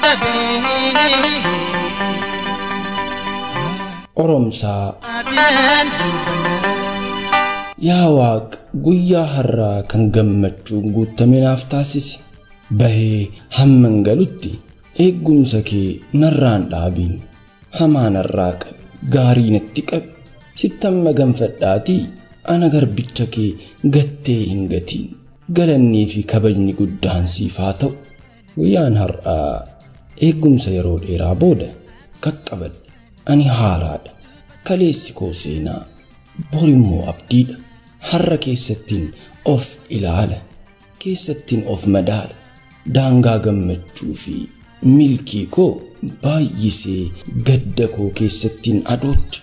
Dadhabee. Oromsaa. Atiin dubbana. Yaa Waaq, guyyaa har'aa kan gammachuun guutame naaf taasisi. Bahee hamman galutti eeggumsa kee narraan dhaabiin. Hamaa narraa qabi, gaarii natti qabi. Sittan maganfadhaatii ana garbicha kee gattee hin gatiin. Galannii fi kabajni guddaan siif haa ta'u. Guyyaan har'aa eeggumsa yeroo dheeraa booda qaqqabadhe. Ani haaraadha. Kaleessi koo seenaa, borimmoo abdiidha. Har'a keessattiin of ilaala, keessattiin of madaala. Daangaa gammachuu fi milkii koo baay'isee gadda koo keessattiin adoocha.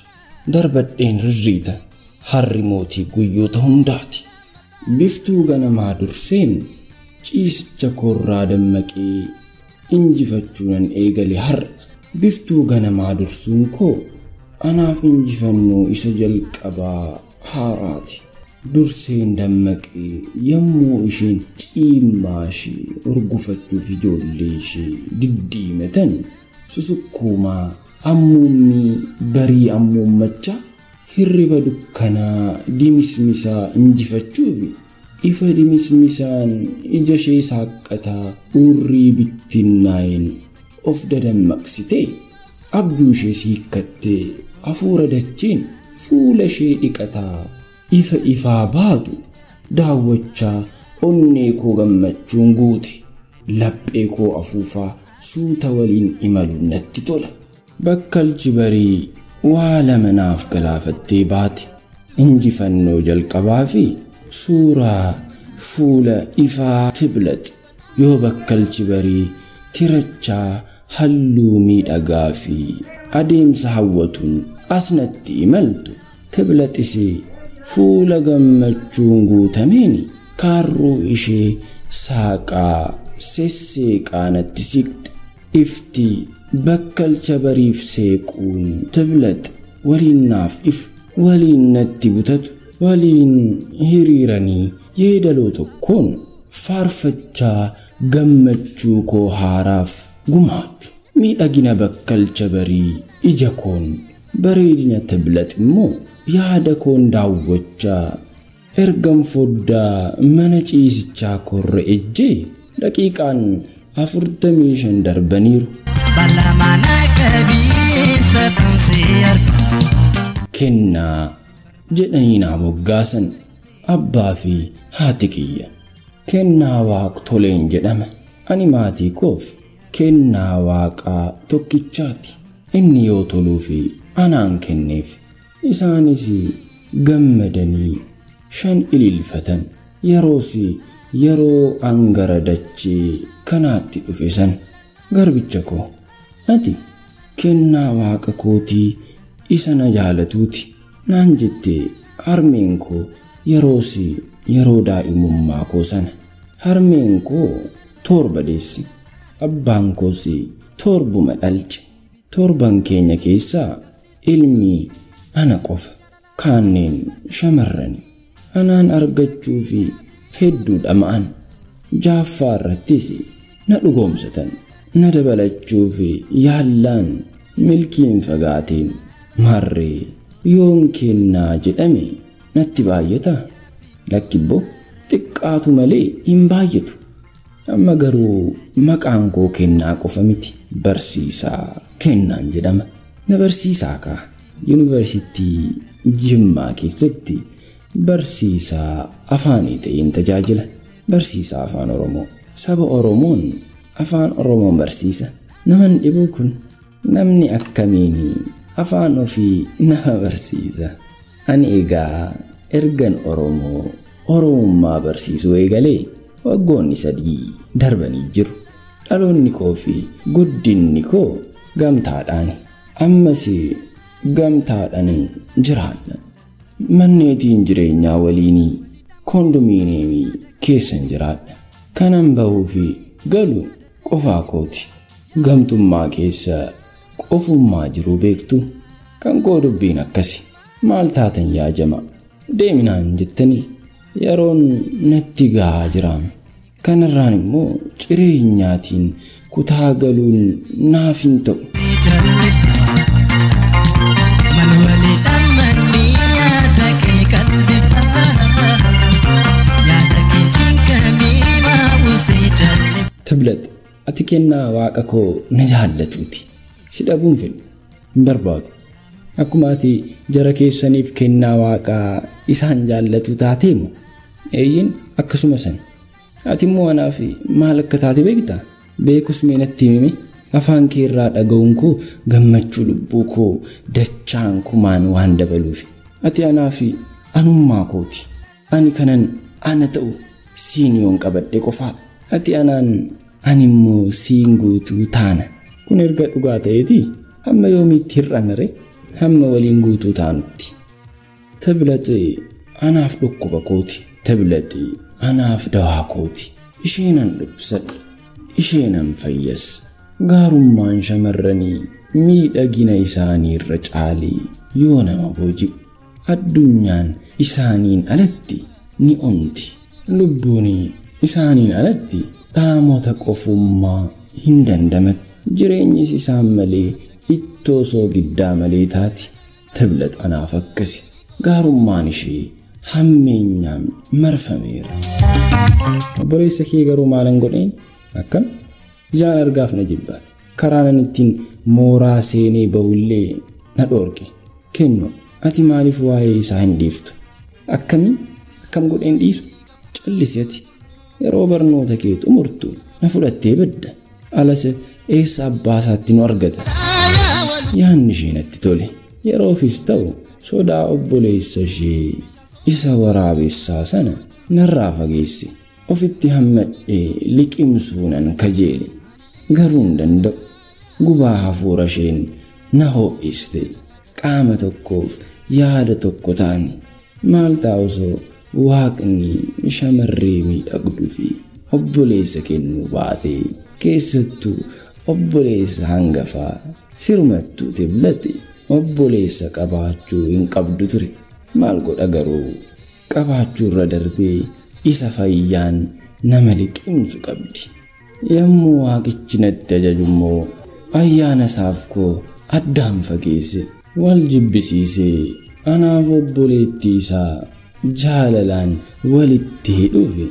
Darbadheen rirriita. Harri mootii guyyoota hundaati. Biftuu ganamaa durseen ciisicha koorraa dammaqee injifachuu nan eegale har'a. Biftuu ganamaa dursuun koo anaaf injifannoo isa jalqabaa haaraati. Durseen dammaqee yommuu isheen ciimmaa ishee urgufachuuf ijoollee ishee diddiimatan susukkuumaa ammuummii barii ammuummachaa hirriba dukkanaa dimismisaa injifachuuf ifa dimismisaan ija ishee saaqqataa urrii bittinnaa'een of dadammaqsitee abjuu ishee hiikkattee hafuura dacheen fuula ishee dhiqataa ifa ifaa baatu daawwachaa onnee koo gammachuun guute. Laphee koo afuufaa suuta waliin imaluun natti tola. Bakkalchi barii waa lama naaf galaafattee baate. Injifannoo jalqabaa fi suuraa fuula ifaa tiblax. Yoo bakkalchi barii tirachaa halluu miidhagaa fi adeemsa hawwatuun asnatti imaltu, tiblaxis fuula gammachuun guutameen kaarruu ishee saaqaa sesseeqaa natti siqxe. Ifti bakkalcha bariif seequun tiblax waliin naaf ifu, waliin natti butatu, waliin hiriiranii yeedaloo tokkoon faarfachaa gammachuu koo haaraaf gumaachu. Miidhagina bakkalcha barii ija koon, bareedina tiblax immoo yaada koon daawwachaa ergan foddaa mana ciisichaa korra ejjee daqiiqaan 45 darbaniiru. Bal'aamaana qabiisa tumsee arga. Kennaa jedhanii naa moggaasan abbaa fi haati kiyya. Kennaa Waaq toleen jedhama. Ani maatii koof kennaa waaqaa tokkichaati. Inni yoo toluu fi anaan kenneef isaanis gammadanii 5 ililfatan. Yeroos yeroo angara dachee kanaatti dhufe san garbicha koo ati kennaa waaqa kootii isa na jaalatuuti naan jette harmeen koo yeroos yeroo daa'imummaa koo sana. Harmeen koo 7 deesse, abbaan koos 7 dhalche. 7 keenya keessaa ilmi ana qofa, kaanneen shamarrani. Anaan argachuu fi hedduu dhama'an. Jaaffaa irrattis na dhugoomsatan. Na dabalachuu fi yaallaan milkiin fagaateen marree yoon kennaa jedhame natti baay'ata. Lakkibboo xiqqaatu malee hin baay'atu. Amma garuu maqaan koo kennaa qofa miti, barsiisaa kennaan jedhama. Na barsiisaa kaa yuunivarsiitii Jimmaa keessatti barsiisaa afaanii ta'een tajaajila. Barsiisaa afaan Oromoo, saba Oromoon afaan Oromoon barsiisa. Naman dhibuu kun namni akkamiin afaan ofii nama barsiisa? Ani egaa ergan Oromoo Oromummaa barsiisuu eegalee waggoonni 3 darbanii jiru. Dhaloonni koo fi guddinni koo gamtaadhaan, ammas gamtaadhaan jiraadha. Manneetiin jireenyaa waliinii koondomiineemii keessan jiraadha. Kanan bahuu fi galu qofaa kooti. Gamtummaa keessa qofummaa jiruu beektu. Kan koo dubbiin akkasi. Maal taatan yaa jamaa? Deeminaan jettanii yeroon natti gahaa jiraam. Kanarraan immoo cireenyaatiin kutaa galuun naaf hin ta'u. Tiblat, ati kennaa waaqa koo na jaallatuuti. Si dhabuun fedhu hin barbaadu. Akkuma ati jara keessaniif kennaa waaqaa isaan jaallatu taateemu. Eeyyin akkasuma san. Ati immoo anaaf maal akka taate beektaa? Beekus mee natti himi. Afaan kee irraa dhaga'uun koo gammachuu lubbuu koo dachaan kumaan waan dabaluufi. Ati anaaf anummaa kooti. Ani kanan ana ta'u siin yoon qabadhe qofaadha. Ati anaan ani immoo siin guutuu taana. Kun erga dhugaa ta'eeti hamma yoomiitti hir'anna ree? Hamma waliin guutuu taanutti. Tiblat anaaf dhukkuba kooti. Tiblat anaaf dawaa kooti. Isheenan dhukkubsadha. Isheenan fayyas. Gaarummaan shamarranii miidhagina isaanii irra caalee yoo nama booji'u. Addunyaan isaaniin alatti ni onti. Lubbuun isaaniin alatti dhaamota qofummaa hin dandamattu. Jireenyis isaan malee ittoo soogiddaa malee taati. Tiblat anaaf akkasi. Gaarummaan ishee hammeenyaan marfameera. Obboleessa kee garuu maalan godheen? Akkam? Ijaan argaaf na jibba. Karaan ittiin mooraa seenee bahullee na dhoorge. Kennu, ati maaliif waa'ee isaa hin dhiiftu? Akkamiin? Akkam godheen dhiisu? Callisi ati. Yeroo barnoota kee xumurtu na fudhattee badda. Alas eessa abbaa isaatti nu argata? Yaanni ishee natti tole. Yeroofis ta'u sodaa obboleessa ishee isa waraabessaa sana narraa fageesse. Ofitti hammadhee liqimsuu nan kajeele. Garuu hin danda'u. Gubaa hafuura isheen na ho'iste. Qaama tokkoof yaada tokko ta'ani. Maal ta'a osoo waaqni shamarree miidhagduu fi obboleessa kennuu baate, keessattuu obboleessa hangafaa sirumattuu Tiblate obboleessa qabaachuu hin qabdu ture. Maal godha garuu qabaachuu irra darbee isa fayyaan nama liqimsu qabdi. Yommuu waaqichi natti ajaju immoo ayyaana isaaf koo addaan fageesse, wal jibbisiisee anaaf obboleettii isaa jaalalaan walitti hidhuufi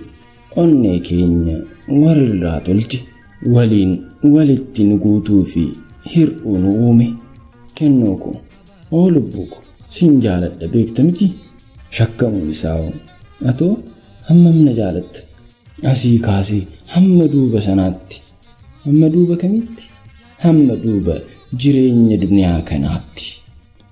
onnee keenya walirraa tolche, waliin walitti nu guutuu fi hir'uu nu uume. Kennoo koo, oo lubbuu koo, sin jaaladha beekta miti? Shakkamuun isaa hoo? Atoo hammam na jaalatta? Asii kaasee hamma duuba sanaatti. Hamma duuba kamitti? Hamma duuba jireenya duniyaa kanaatti.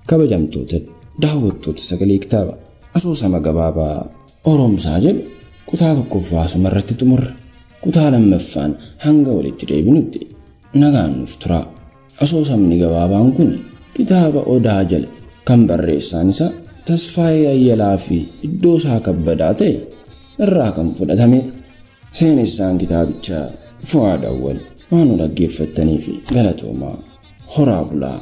Kabajamtoota daawwattoota sagalee kitaaba asoosama gabaabaa Oroomsaa jedhu kutaa tokkoffaa asuma irratti xumurra. Kutaa lammaffaan hanga walitti deebinutti nagaan nuuf turaa. Asoosamni gabaabaan kun kitaaba Odaa jala kan barreessaan isaa Tasfaayee Ayyalaa fi iddoo isaa kabbadaa ta'e irraa kan fudhatamedha. Seenessaan kitaabichaa Fu'aad Awwal. Waan nu dhaggeeffattanii fi galatoomaa. Horaa bulaa.